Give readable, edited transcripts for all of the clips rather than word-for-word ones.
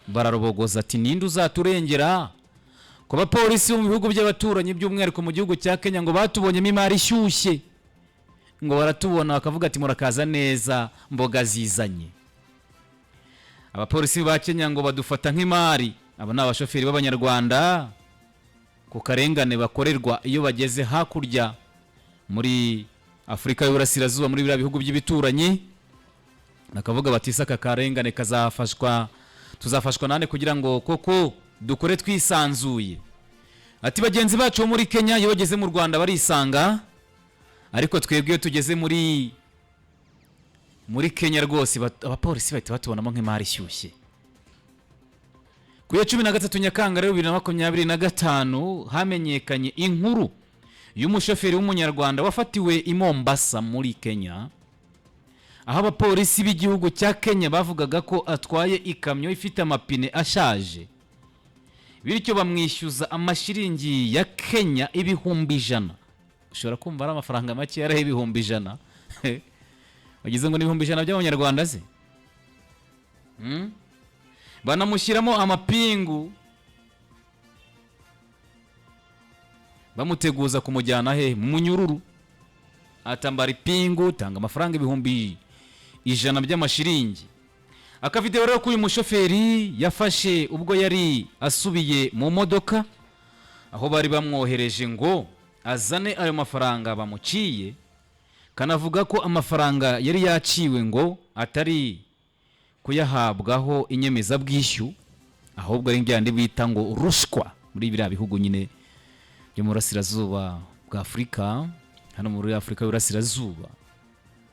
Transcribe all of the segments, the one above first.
Bararobogoza ati: "Ninde uzaturengera ku bapolisi bo mu bihugu by'abaturanyi, by'umwihariko mu gihugu cya Kenya?" Ngo batubonyemo imari ishyushye, ngo baratubona bakavuga ati: "Murakaza neza, mboga zizanye." Abapolisi ba Kenya ngo badufata nk'imari. Aba ni abashoferi b'Abanyarwanda ku karengane bakorerwa iyo bageze hakurya muri Afurika y'Uburasirazuba, muri biriya bihugu by'ibituranyi, bakavuga bati: "Aka karengane kazafashwa, tuzafashwa nande kugira ngo koko dukore twisanzuye?" Ati: "Bagenzi bacu bo muri Kenya iyo bageze mu Rwanda barisanga, ariko twebwe iyo tugeze muri Kenya rwose abapolisi bahita batubonamo nk'imari ishyushye." Ku ya 13 Nyakanga rero 2025 hamenyekanye inkuru y'umushoferi w'Umunyarwanda wafatiwe i Mombasa muri Kenya, aho abapolisi b'igihugu cya Kenya bavugaga ko atwaye ikamyo ifite amapine ashaje, bityo bamwishyuza amashiringi ya Kenya 100,000. Ushobora kumva ari amafaranga make, yariho 100,000, wagize ngo ni 100,000 by'Abanyarwanda se? Banamushyiramo amapingu, bamuteguza kumujyana hehe? Mu munyururu. Atambara ipingu, tanga amafaranga 100,000 by'amashiringi. Akavideo rero k'uyu mushoferi yafashe ubwo yari asubiye mu modoka aho bari bamwohereje ngo azane ayo mafaranga bamuciye, kanavuga ko amafaranga yari yaciwe ngo atari kuyahabwaho inyemezabwishyu, ahubwo ari byandi bita ngo ruswa muri biriya bihugu nyine byo mu burasirazuba bwa Afurika, hano muri Afurika y'Uburasirazuba.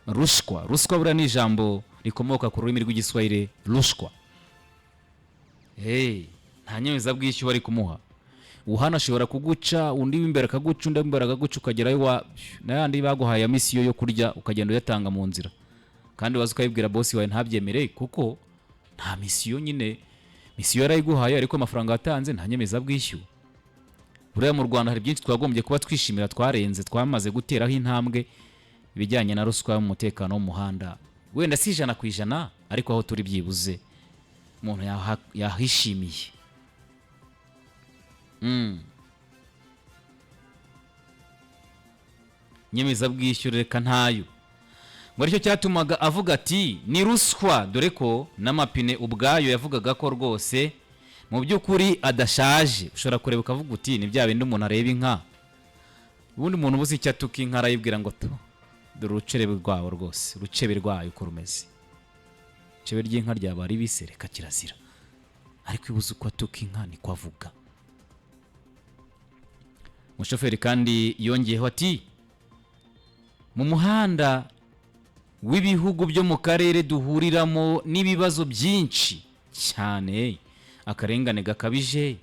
Ruswa, ruswa buriya ni ijambo rikomoka ku rurimi rw'Igiswahili, rushwa. Hey, nta nyemezabwishyu bari kumuha. Uhana ashobora kuguca, undi w'imbere akaguca, undi w'imbere akaguca, ukagerayo wa n'ayandi baguhaye ya misiyo yo kurya, ukagenda uyatanga mu nzira, kandi waza ukayibwira bosi wawe ntabyemere, kuko nta misiyo nyine. Misiyo yarayiguhaye, ariko amafaranga watanze nta nyemezabwishyu. Buriya mu Rwanda hari byinshi twagombye kuba twishimira, twarenze, twamaze guteraho intambwe ibijyanye na ruswa mu mutekano w'umuhanda. Wenda si 100%, ariko aho turi byibuze umuntu yahishimiye. Nyemezabwishyu reka ntayo, ngo aricyo cyatumaga avuga ati ni ruswa, dore ko n'amapine ubwayo yavugaga ko rwose mu by'ukuri adashaje. Ushobora kureba ukavuga uti ni bya bindi umuntu areba inka, ubundi umuntu ubuze icyo atuka inka arayibwira ngo tu dore urucebe rwawo rwose, urucebe rwayo uko rumeze, icebe ry'inka ryaba ribise, reka kirazira, ariko ibuze uko atuka inka niko avuga. Umushoferi kandi yongeyeho ati: "Mu muhanda w'ibihugu byo mu karere duhuriramo n'ibibazo byinshi cyane, akarengane gakabije,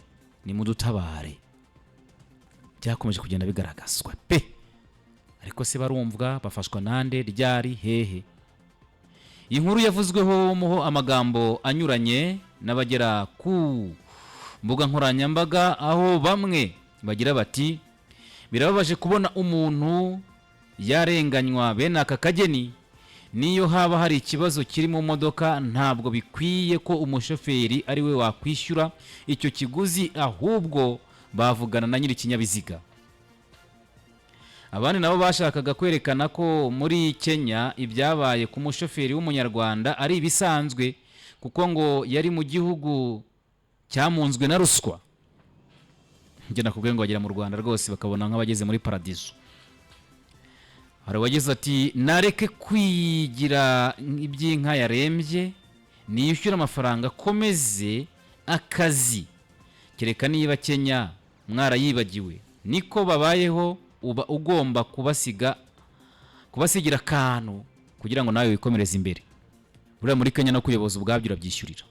ni mudutabare." Byakomeje kugenda bigaragazwa pe, ariko se barumvwa? Bafashwa nande? Ryari? Hehe? Iyi nkuru yavuzweho muho amagambo anyuranye n'abagera ku mbuga nkoranyambaga, aho bamwe bagira bati: "Birababaje kubona umuntu yarenganywa bene aka kageni. Niyo haba hari ikibazo kiri mu modoka, ntabwo bikwiye ko umushoferi ari we wakwishyura icyo kiguzi, ahubwo bavugana na nyiri ikinyabiziga." Abandi nabo bashakaga kwerekana ko muri Kenya ibyabaye ku mushoferi w'Umunyarwanda ari ibisanzwe, kuko ngo yari mu gihugu cyamunzwe na ruswa. Njye nakubwiye ngo bagera mu Rwanda rwose bakabona nk'abageze muri paradizo. Hari uwagize ati: "Nareke kwigira iby'inka yarembye, niyishyure amafaranga akomeze akazi, kereka niba Kenya mwarayibagiwe. Niko babayeho, uba ugomba kubasigira akantu kugira ngo nawe wikomereze imbere." Buriya muri Kenya no kuyoboza ubwabyo urabyishyurira.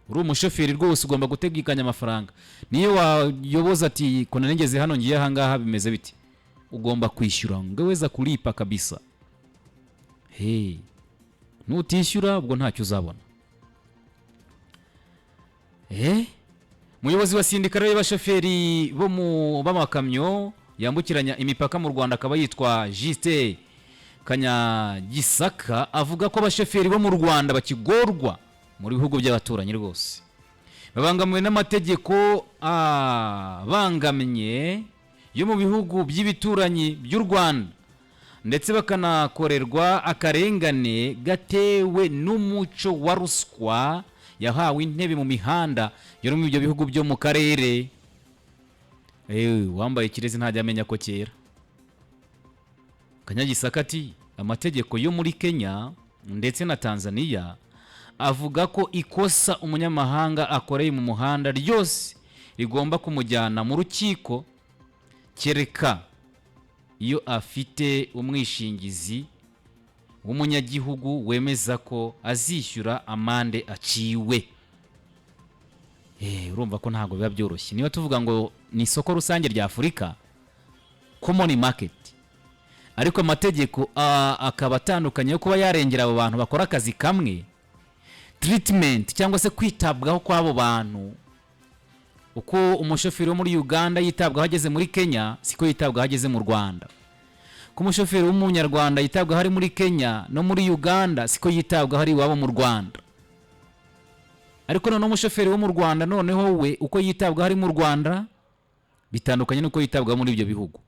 Uri umushoferi rwose ugomba gutegekanya amafaranga. Niyo wayoboza ati ko nageze hano, ngiye ahangaha, bimeze biti, ugomba kwishyura, ungeweza kulipa kabisa. Hey, nutishyura ubwo ntacyo uzabona. Umuyobozi wa sindika rero y'abashoferi bo mu b'amakamyo yambukiranya imipaka mu Rwanda, akaba yitwa Justin Kanyagisaka, avuga ko abashoferi bo mu Rwanda bakigorwa mu bihugu by'abaturanyi rwose. Babangamiwe n'amategeko abangamye yo mu bihugu by'ibituranyi by'u Rwanda, ndetse bakanakorerwa akarengane gatewe n'umuco wa ruswa yahawe intebe mu mihanda yo muri ibyo bihugu byo mu karere. Wambaye ikirezi ntajya amenya ko kera. Kanyagisaka ati amategeko yo muri Kenya ndetse na Tanzania avuga ko ikosa umunyamahanga akoreye mu muhanda ryose rigomba kumujyana mu rukiko, kereka iyo afite umwishingizi w'umunyagihugu wemeza ko azishyura amande aciwe. Urumva ko ntabwo biba byoroshye. Niba tuvuga ngo ni isoko rusange rya Afurika, common market, ariko amategeko akaba atandukanye yo kuba yarengera abo bantu bakora akazi kamwe, treatment cyangwa se kwitabwaho kw'abo bantu, uko umushoferi wo muri Uganda yitabwaho ageze muri Kenya siko yitabwaho ageze mu Rwanda, ko umushoferi w'Umunyarwanda yitabwaho ari muri Kenya no muri Uganda siko yitabwaho ari iwabo mu Rwanda. Ariko noneho umushoferi wo mu Rwanda noneho we, uko yitabwaho ari mu Rwanda bitandukanye n'uko yitabwaho muri ibyo bihugu.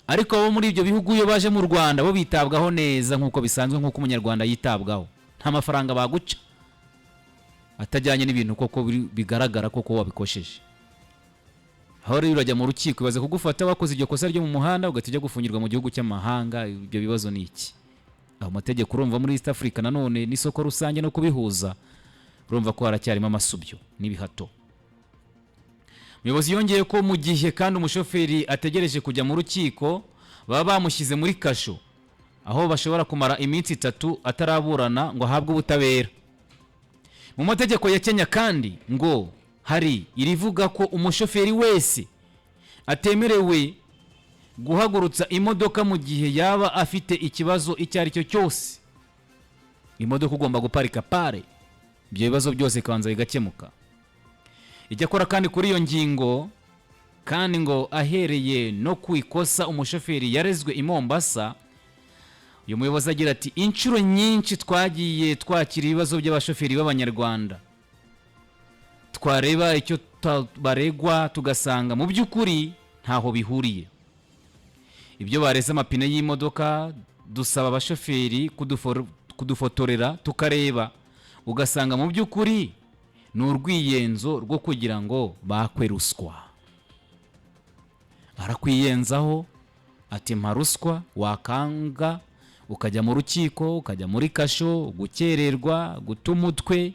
Ariko abo muri ibyo bihugu iyo baje mu Rwanda bo bitabwaho neza nk'uko bisanzwe, nk'uko Umunyarwanda yitabwaho. Nta mafaranga baguca atajyanye n'ibintu koko bigaragara koko wabikosheje. Aho rero urajya mu rukiko, baza kugufata wakoze iryo kosa ryo mu muhanda, ugahita ujya gufungirwa mu gihugu cy'amahanga. Ibyo bibazo ni iki? Aho mategeko, urumva muri East Africa nanone n'isoko rusange no kubihuza, urumva ko haracyarimo amasubyo n'ibihato. Umuyobozi yongeye ko mu gihe kandi umushoferi ategereje kujya mu rukiko, baba bamushyize muri kasho, aho bashobora kumara iminsi 3 ataraburana ngo ahabwe ubutabera. Mu mategeko ya Kenya kandi ngo hari irivuga ko umushoferi wese atemerewe guhagurutsa imodoka mu gihe yaba afite ikibazo icyo ari cyo cyose. Imodoka ugomba guparika pare, ibyo bibazo byose bikabanza bigakemuka. Icyakora kandi kuri iyo ngingo kandi ngo ahereye no ku ikosa umushoferi yarezwe i Mombasa, uyu muyobozi agira ati inshuro nyinshi twagiye twakira ibibazo by'abashoferi b'Abanyarwanda, twareba icyo baregwa tugasanga mu by'ukuri ntaho bihuriye. Ibyo bareze amapine y'imodoka, dusaba abashoferi kudufotorera tukareba, ugasanga mu by'ukuri ni urwiyenzo rwo kugira ngo bakwe ruswa. Arakwiyenzaho ati mpa ruswa, wakanga ukajya mu rukiko, ukajya muri kasho, gukererwa, guta umutwe,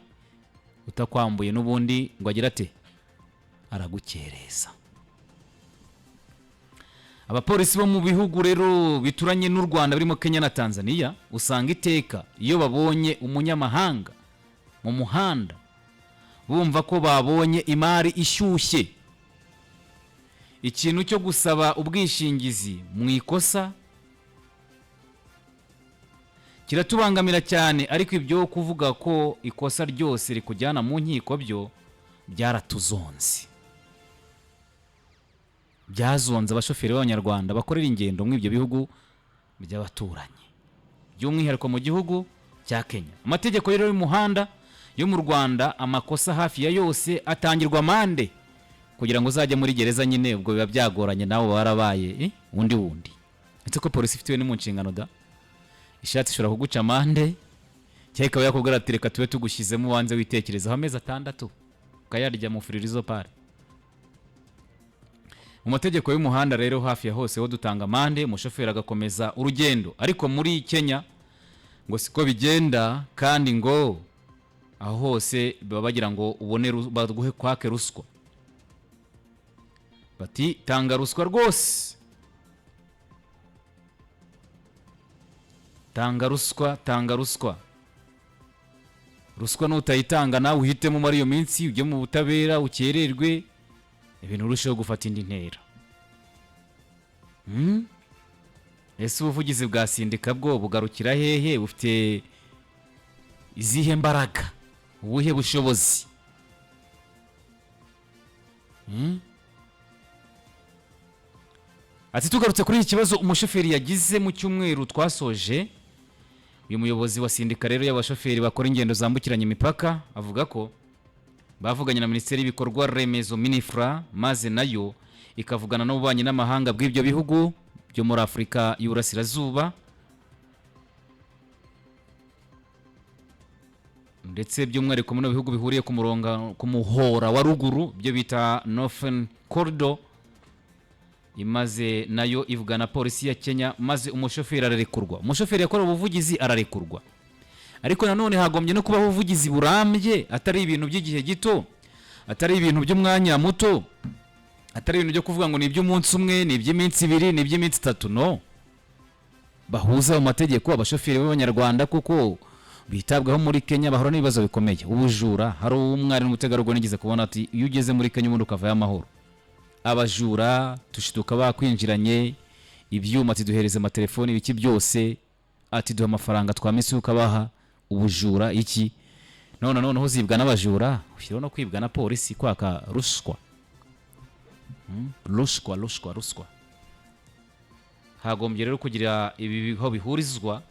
utakwambuye n'ubundi ngo agire ate, aragukereza. Abapolisi bo mu bihugu rero bituranye n'u Rwanda birimo Kenya na Tanzania, usanga iteka iyo babonye umunyamahanga mu muhanda bumva ko babonye imari ishyushye. Ikintu cyo gusaba ubwishingizi mu ikosa kiratubangamira cyane, ariko ibyo kuvuga ko ikosa ryose rikujyana mu nkiko byo byaratuzonze, byazonze abashoferi b'Abanyarwanda bakorera ingendo muri ibyo bihugu by'abaturanyi, by'umwihariko mu gihugu cya Kenya. Amategeko rero y'umuhanda yo mu Rwanda, amakosa hafi ya yose atangirwa amande kugira ngo uzajye muri gereza nyine, ubwo biba byagoranye, nawe warabaye wundi wundi. Ndetse ko polisi ifitiwe ni mu nshingano da, ishatse ishobora kuguca amande cyangwa ikaba yakubwira ati reka tube tugushyizemo ubanze witekerezaho amezi 6, ukayarya mu furirizo pare. Mu mategeko y'umuhanda rero hafi ya hose ho dutanga amande, umushoferi agakomeza urugendo. Ariko muri Kenya ngo siko bigenda, kandi ngo aho hose baba bagira ngo ubone baguhe kwake ruswa, bati tanga ruswa rwose, tanga ruswa, tanga ruswa. Ruswa nutayitanga nawe uhitemo muri iyo minsi ujye mu butabera, ukererwe, ibintu urusheho gufata indi ntera. Ese ubuvugizi bwa sindika bwo bugarukira hehe? Bufite izihe mbaraga, ubuhe bushobozi? Ati tugarutse kuri iki kibazo umushoferi yagize mu cyumweru twasoje, uyu muyobozi wa sindika rero y'abashoferi bakora ingendo zambukiranya imipaka avuga ko Bavuganye na Minisiteri y'Ibikorwa Remezo, MININFRA, maze nayo ikavugana n'ububanyi n'amahanga bw'ibyo bihugu byo muri Afurika y'Uburasirazuba, ndetse by'umwihariko muri bihugu bihuriye ku murongo, ku muhora wa ruguru, byo bita Northern Corridor. Imaze nayo ivugana na polisi ya Kenya, maze umushoferi ararekurwa. Umushoferi yakorewe ubuvugizi ararekurwa, ariko nanone hagombye no kubaho ubuvugizi burambye, atari ibintu by'igihe gito, atari ibintu by'umwanya muto, atari ibintu byo kuvuga ngo ni iby'umunsi umwe, ni iby'iminsi 2, ni iby'iminsi 3. No bahuza mu mategeko abashoferi b'Abanyarwanda, kuko bitabwaho muri Kenya bahura n'ibibazo bikomeye, ubujura. Hari umwari n'umutegarugori nigeze kubona ati: "Iyo ugeze muri Kenya ubundi ukavayo amahoro, abajura tushituka bakwinjiranye ibyuma." Ati: "Duhereze amatelefoni, ibiki byose." Ati: "Duha amafaranga twamisi ukabaha." Ubujura iki? None noneho uzibwa n'abajura, ushyiraho no kwibwa na polisi, kwaka ruswa. Ruswa, ruswa, ruswa. Hagombye rero kugira ibi aho bihurizwa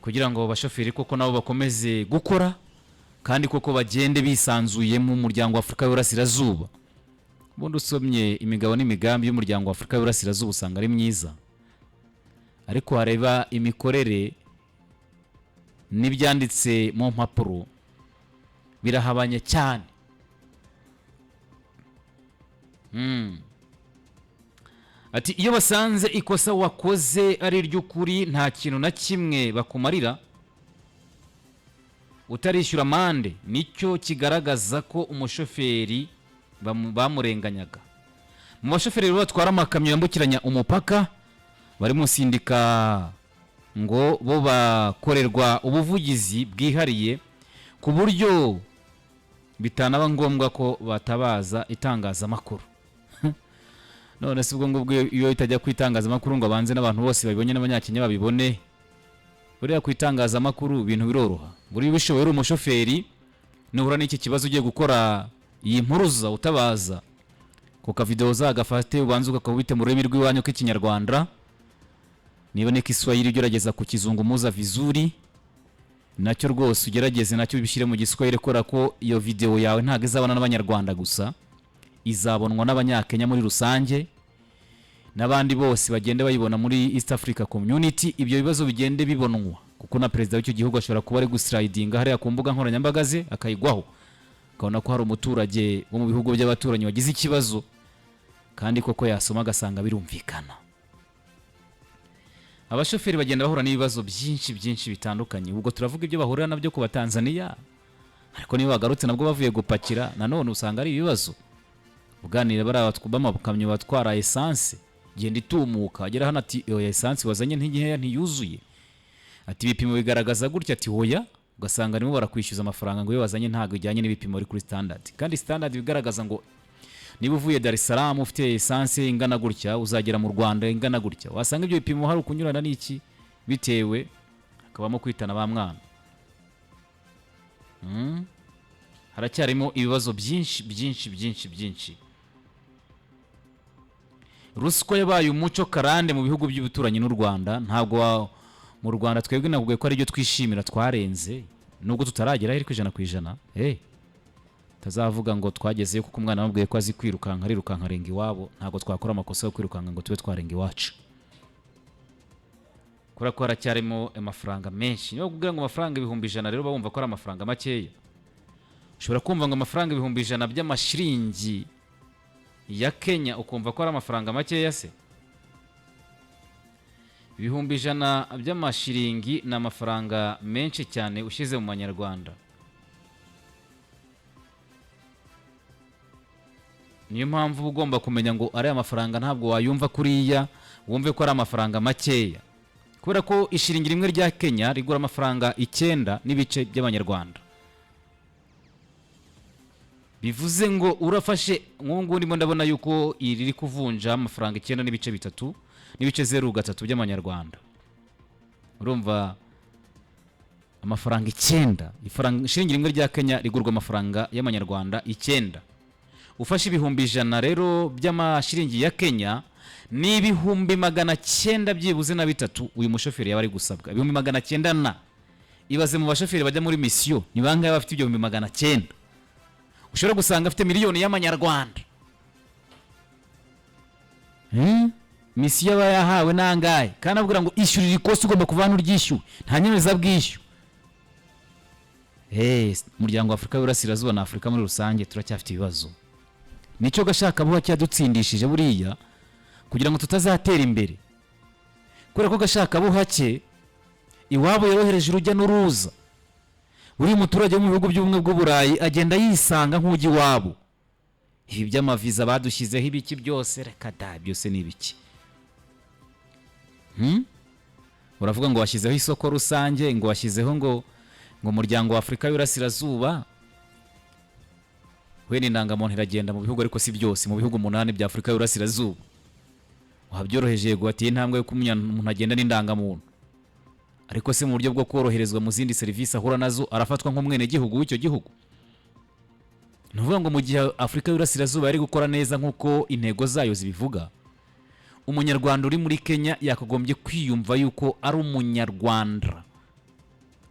kugira ngo abashoferi koko nabo bakomeze gukora kandi koko bagende bisanzuye mu muryango wa Afurika y'Uburasirazuba. Ubundi usomye imigabo n'imigambi y'umuryango wa Afurika y'Uburasirazuba usanga ari myiza, ariko wareba imikorere n'ibyanditse mu mpapuro birahabanye cyane. Ati: "Iyo basanze ikosa wakoze ari iry'ukuri, nta kintu na kimwe bakumarira utarishyura amande. Nicyo kigaragaza ko umushoferi bamurenganyaga." Mu bashoferi rero batwara amakamyo yambukiranya umupaka bari mu sindika, ngo bo bakorerwa ubuvugizi bwihariye ku buryo bitanaba ngombwa ko batabaza itangazamakuru. None se ubwo ngubwo iyo itajya ku itangazamakuru ngo abanze n'abantu bose babibonye, n'Abanyakenya babibone, buriya ku itangazamakuru ibintu biroroha. Buriya ubishoboye uri umushoferi, nuhura n'iki kibazo ugiye gukora iyi mpuruza utabaza, ku kavidewo uzagafate, ubanze ukakubite mu rurimi rw'iwanyu k'Ikinyarwanda, niba ni Kiswahili ugerageza kukizungumuza vizuri, nacyo rwose ugerageze nacyo ubishyire mu Giswahili, kubera ko iyo videwo yawe ntabwo izabona n'Abanyarwanda gusa, izabonwa n'Abanyakenya muri rusange n'abandi bose bagenda bayibona muri East Africa Community. Ibyo bibazo bigende bibonwa, kuko na perezida w'icyo gihugu ashobora kuba ari guslidinga hariya ku mbuga nkoranyambaga ze, akayigwaho, akabona ko hari umuturage wo mu bihugu by'abaturanyi wagize ikibazo, kandi koko yasoma agasanga birumvikana. Abashoferi bagenda bahura n'ibibazo byinshi byinshi bitandukanye. Ubwo turavuga ibyo bahurira nabyo ku Batanzaniya, ariko niba bagarutse nabwo bavuye gupakira, nanone usanga ari ibibazo. Uganira bariya b'amakamyo batwara esanse, genda itumuka, agera hano ati: "Oya, esanse wazanye ntigeya, ntiyuzuye." Ati: "Ibipimo bigaragaza gutya." Ati: "Hoya." Ugasanga barimo barakwishyuza amafaranga ngo iyo wazanye ntabwo ijyanye n'ibipimo biri kuri standard, kandi standard bigaragaza ngo niba uvuye Dar es Salaam ufite esanse ingana gutya, uzagera mu Rwanda ingana gutya. Wasanga ibyo bipimo hari ukunyurana n'iki, bitewe hakabamo kwitana ba mwana. Haracyarimo ibibazo byinshi byinshi byinshi byinshi. Ruswa yabaye umuco karande mu bihugu by'ibituranyi n'u Rwanda. Ntabwo mu Rwanda twebwe nakubwiye ko aribyo twishimira, twarenze, nubwo tutarageraho ariko 100%. Tazavuga ngo twagezeyo, kuko umwana bamubwiye ko azi kwirukanka arirukanka arenga iwabo. Ntabwo twakora amakosa yo kwirukanka ngo tube twarenga iwacu, kubera ko haracyarimo amafaranga menshi. Niba bakubwira ngo amafaranga 100,000 rero, bumva ko ari amafaranga makeya. Ushobora kumva ngo amafaranga 100,000 by'amashiringi ya Kenya, ukumva ko ari amafaranga makeya. Se 100,000 by'amashiringi ni amafaranga menshi cyane ushyize mu manyarwanda. Niyo mpamvu uba ugomba kumenya ngo ariya mafaranga ntabwo wayumva kuriya wumve ko ari amafaranga makeya, kubera ko ishiringi rimwe rya Kenya rigura amafaranga 9 n'ibice by'abanyarwanda. Bivuze ngo urafashe nk'ubu ngubu ndimo ndabona yuko iri riri kuvunja amafaranga 9 n'ibice 3 n'ibice 03 by'amanyarwanda. Urumva amafaranga 9, ifaranga ishiringi rimwe rya Kenya rigurwa amafaranga y'amanyarwanda 9. Ufashe 100,000 rero by'amashiringi ya Kenya ni 903,000 byibuze uyu mushoferi yaba ari gusabwa 900,000 na. Ibaze mu bashoferi bajya muri misiyo, ni bangahe bafite 900,000? Ushobora gusanga afite miliyoni y'amanyarwanda. Misiyo aba yahawe nangahe? Kandi abwira ngo ishyurira ikosi, ugomba kuva hano uryishyuwe, nta nyemezabwishyu. Umuryango wa Afurika y'Uburasirazuba na Afurika muri rusange turacyafite ibibazo. Nicyo gashakabuhake cyadutsindishije buriya kugira ngo tutazatera imbere, kubera ko gashakabuhake iwabo yorohereje urujya n'uruza. Buri muturage wo mu bihugu by'Ubumwe bw'Uburayi agenda yisanga nk'ujya iwabo. Ibi by'amaviza badushyizeho, ibiki byose, reka da, byose ni ibiki? Uravuga ngo washyizeho isoko rusange, ngo washyizeho ngo umuryango wa Afurika y'Uburasirazuba. Wenda indangamuntu iragenda mu bihugu, ariko si byose, mu bihugu 8 bya Afurika y'Uburasirazuba. Wabyoroheje, yego, wateye intambwe yo kumenya umuntu agenda n'indangamuntu, ariko se mu buryo bwo koroherezwa mu zindi serivisi ahura nazo, arafatwa nk'umwenegihugu w'icyo gihugu? Ni ukuvuga ngo mu gihe Afurika y'Uburasirazuba yari gukora neza nk'uko intego zayo zibivuga, umunyarwanda uri muri Kenya yakagombye kwiyumva yuko ari umunyarwanda,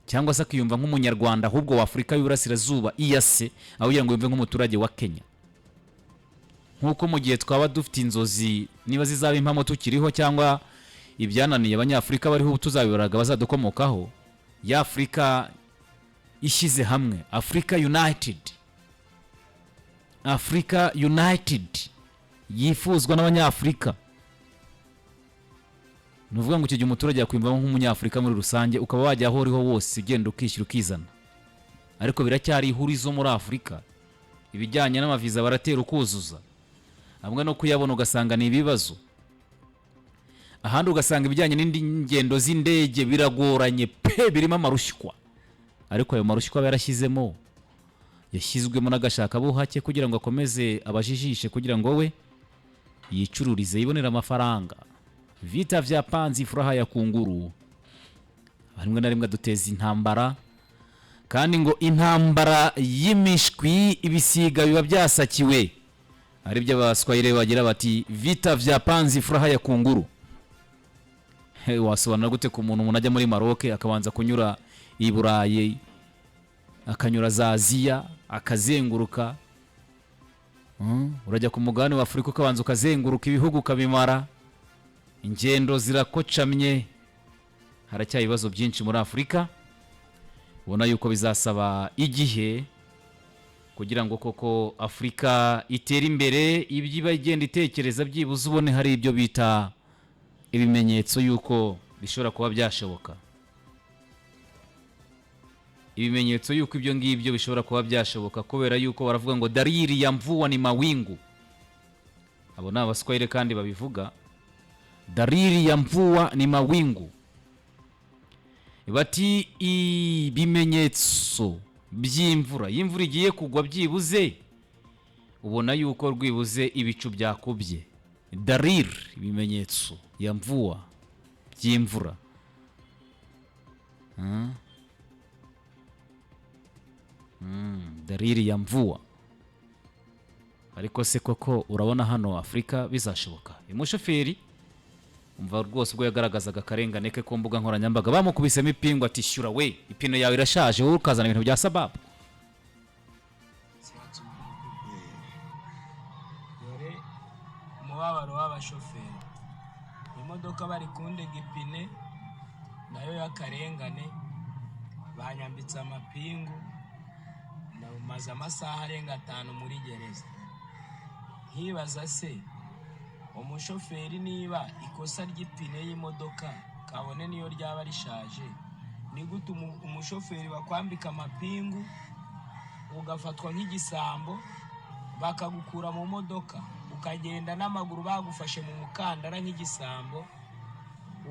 cyangwa se akiyumva nk'umunyarwanda ahubwo wa Afurika y'Uburasirazuba, iyase aho kugira ngo yumve nk'umuturage wa Kenya. Nk'uko mu gihe twaba dufite inzozi, niba zizaba impamo tukiriho, cyangwa ibyananiye abanyafurika bariho ubu tuzabibaraga bazadukomokaho, ya Afurika ishyize hamwe, Afurika United, Afurika United yifuzwa n'abanyafurika. Ni ukuvuga ngo icyo gihe umuturage yakwiyumvamo nk'umunyafurika muri rusange, ukaba wajya aho uriho wose, ugenda ukishyura ukizana. Ariko biracyari ihurizo muri Afurika. Ibijyanye n'amaviza baratera ukuzuza hamwe no kuyabona ugasanga ni ibibazo, ahandi ugasanga ibijyanye n'indi ngendo z'indege biragoranye pe, birimo amarushywa. Ariko ayo marushywa aba yarashyizemo, yashyizwemo n'agashakabuhake kugira ngo akomeze abajijishe, kugira ngo we yicururize, yibonere amafaranga. Vita vya panzi, furaha ya kunguru. Rimwe na rimwe duteza intambara, kandi ngo intambara y'imishwi ibisiga biba byasakiwe, aribyo abaswahili bagira bati: "Vita vya panzi, furaha ya kunguru." He, wasobanura gute ku muntu, umuntu ajya muri Maroc akabanza kunyura i Burayi, akanyura za Aziya, akazenguruka? Urajya ku mugabane wa Afurika ukabanza ukazenguruka ibihugu ukabimara, ingendo zirakocamye. Haracyari ibibazo byinshi muri Afurika, ubona yuko bizasaba igihe kugira ngo koko Afurika itere imbere. Ibyo iba igenda itekereza, byibuze ubone hari ibyo bita ibimenyetso yuko bishobora kuba byashoboka, ibimenyetso yuko ibyo ngibyo bishobora kuba byashoboka, kubera yuko baravuga ngo "dalili ya mvua ni mawingu". Abo ni abaswahili kandi babivuga: "Dalili ya mvua ni mawingu". Bati ibimenyetso by'imvura, iyo imvura igiye kugwa byibuze ubona yuko rwibuze ibicu byakubye. Dalili, ibimenyetso, ya mvua, by'imvura. Dalili ya mvua. Ariko se koko urabona hano Afurika bizashoboka? Uyu mushoferi, umva rwose, ubwo yagaragazaga akarengane ke ku mbuga nkoranyambaga, bamukubisemo ipingu, ati: "Shyura we, ipine yawe irashaje, wowe ukazana ibintu bya sababu." Dore umubabaro w'abashoferi: imodoka bari kundega ipine nayo y'akarengane, banyambitse amapingu, maze amasaha arenga 5 muri gereza. Nkibaza se umushoferi, niba ikosa ry'ipine y'imodoka, kabone niyo ryaba rishaje, ni gute umushoferi bakwambika amapingu, ugafatwa nk'igisambo, bakagukura mu modoka ukagenda n'amaguru, bagufashe mu mukandara nk'igisambo,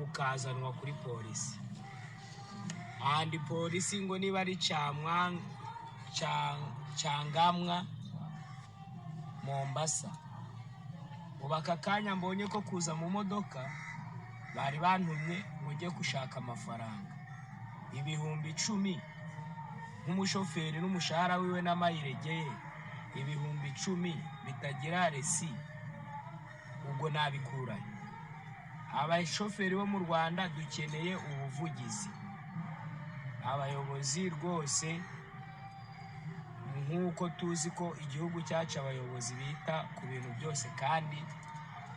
ukazanwa kuri polisi? Ahandi polisi ngo niba ari Cyangamwa, Mombasa. Ubu aka kanya mbonye ko kuza mu modoka, bari bantumye ngo njye gushaka amafaranga 10,000 nk'umushoferi n'umushahara wiwe n'amayiregeye, 10,000 bitagira resi, ubwo nabikurahe? Abashoferi bo mu Rwanda dukeneye ubuvugizi. Abayobozi rwose, nk'uko tuzi ko igihugu cyacu abayobozi bita ku bintu byose kandi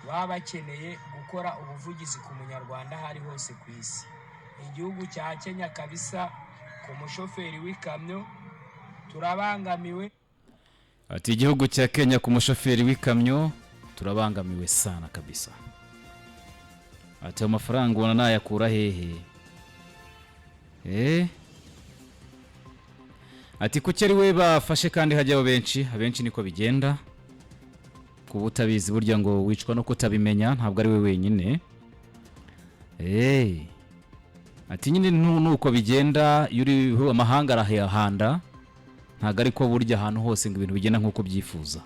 baba bakeneye gukora ubuvugizi ku munyarwanda aho ari hose ku isi, igihugu cya Kenya kabisa, ku mushoferi w'ikamyo turabangamiwe. Ati igihugu cya Kenya, ku mushoferi w'ikamyo turabangamiwe sana kabisa. Ati ayo mafaranga ubona nayakura hehe? Eh? Ati kuki ari we bafashe kandi hajyaho benshi? Abenshi niko bigenda. Kuba utabizi burya ngo wicwa no kutabimenya, ntabwo ari we wenyine. Eh. Ati nyine nuko bigenda iyo uri amahanga arahanda, ntabwo ariko burya ahantu hose ngo ibintu bigenda nk'uko ubyifuza.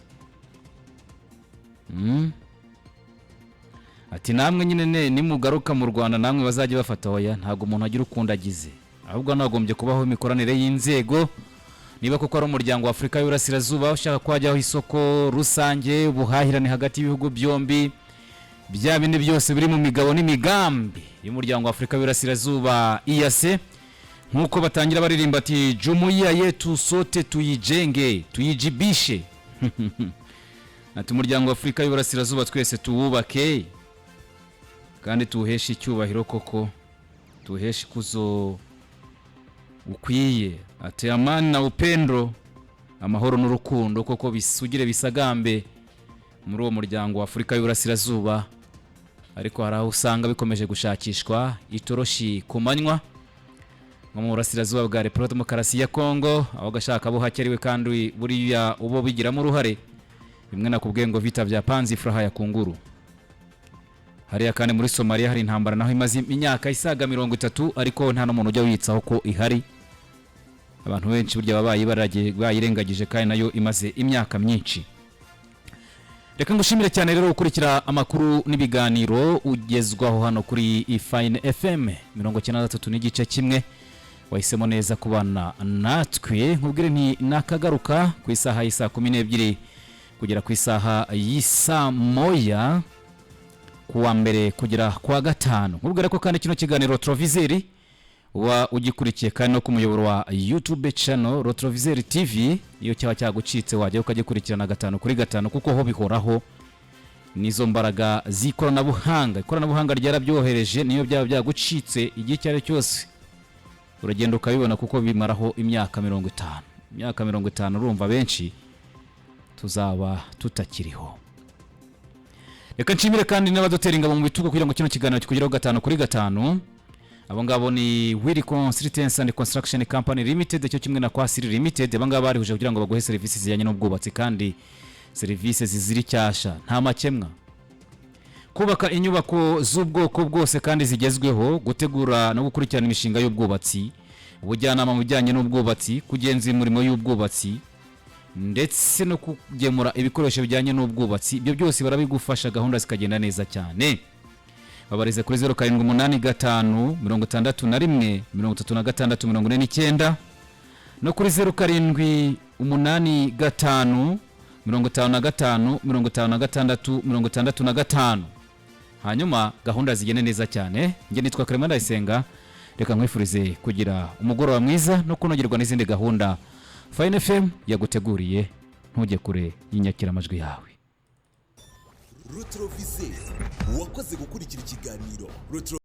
Ati namwe nyine nimugaruka mu Rwanda namwe bazajya bafata. Oya, ntabwo umuntu agira ukundi agize, ahubwo hanagombye kubaho imikoranire y'inzego. Niba koko ari umuryango wa Afurika y'Uburasirazuba ushaka ko hajyaho isoko rusange, ubuhahirane hagati y'ibihugu byombi, bya bindi byose biri mu migabo n'imigambi y'umuryango wa Afurika y'Uburasirazuba, EAC, nk'uko batangira baririmba ati "Jumuiya yetu sote tuyijenge tuyijibishe", ati umuryango wa Afurika y'Uburasirazuba twese tuwubake kandi tuwuheshe icyubahiro, koko tuwuheshe ikuzo ukwiye. Ati amani na upendo, amahoro n'urukundo, koko bisugire bisagambe muri uwo muryango wa Afurika y'Uburasirazuba. Ariko hari aho usanga bikomeje gushakishwa itoroshi ku manywa, nko mu burasirazuba bwa Repubulika Demokarasi ya Kongo, aho gashaka buhakeriwe kandi buriya ubo bigiramo uruhare. Bimwe nakubwiye ngo vita vya panzi, furaha ya kunguru. Hariya kandi muri Somaliya hari intambara naho imaze imyaka isaga 30, ariko nta n'umuntu ujya wiyitsaho ko ihari. Abantu benshi burya baba bayirengagije kandi nayo imaze imyaka myinshi. Reka ngushimire cyane rero gukurikira amakuru n'ibiganiro ugezwaho hano kuri Ifine FM 93.1. Wahisemo neza kubana natwe. Nkubwire nti nakagaruka ku isaha y'isaa 12 kugera ku isaha y'isaa 1, kuwa mbere kugera kuwa gatanu. Nkubwire ko kandi kino kiganiro Trovizeri uba ugikurikiye kandi no ku muyoboro wa YouTube channel Rotroviseri TV. Iyo cyaba cyagucitse wajya ukagikurikirana gatanu kuri gatanu, kuko ho bihoraho nizo mbaraga z'ikoranabuhanga. Ikoranabuhanga ryarabyohereje, niyo byaba byagucitse igihe icyo ari cyo cyose uragenda ukabibona, kuko bimaraho imyaka 50. Imyaka 50, urumva benshi tuzaba tutakiriho. Reka nshimire kandi n'abadutera ingabo mu bitugu kugira ngo kino kiganiro kikugereho gatanu kuri gatanu. Abo ngabo ni Willy Consultants and Construction Company Limited cyo kimwe na Kwasiri Limited. Aba ngaba barihuje kugira ngo baguhe serivisi zijyanye n'ubwubatsi, kandi serivisi zizira icyasha, nta makemwa: kubaka inyubako z'ubwoko bwose kandi zigezweho, gutegura no gukurikirana imishinga y'ubwubatsi, ubujyanama mu bijyanye n'ubwubatsi, kugenzura imirimo y'ubwubatsi, ndetse no kugemura ibikoresho bijyanye n'ubwubatsi. Ibyo byose barabigufasha, gahunda zikagenda neza cyane. Babarize kuri 0785 61 36 49 no kuri 0785 55 56 65, hanyuma gahunda zigende neza cyane. Njye nitwa Clement Ndayisenga. Reka nkwifurize kugira umugoroba mwiza no kunogerwa n'izindi gahunda Fine FM yaguteguriye. Ntujye kure y'inyakiramajwi yawe. Rotroviseri wakoze gukurikira ikiganiro Rotro.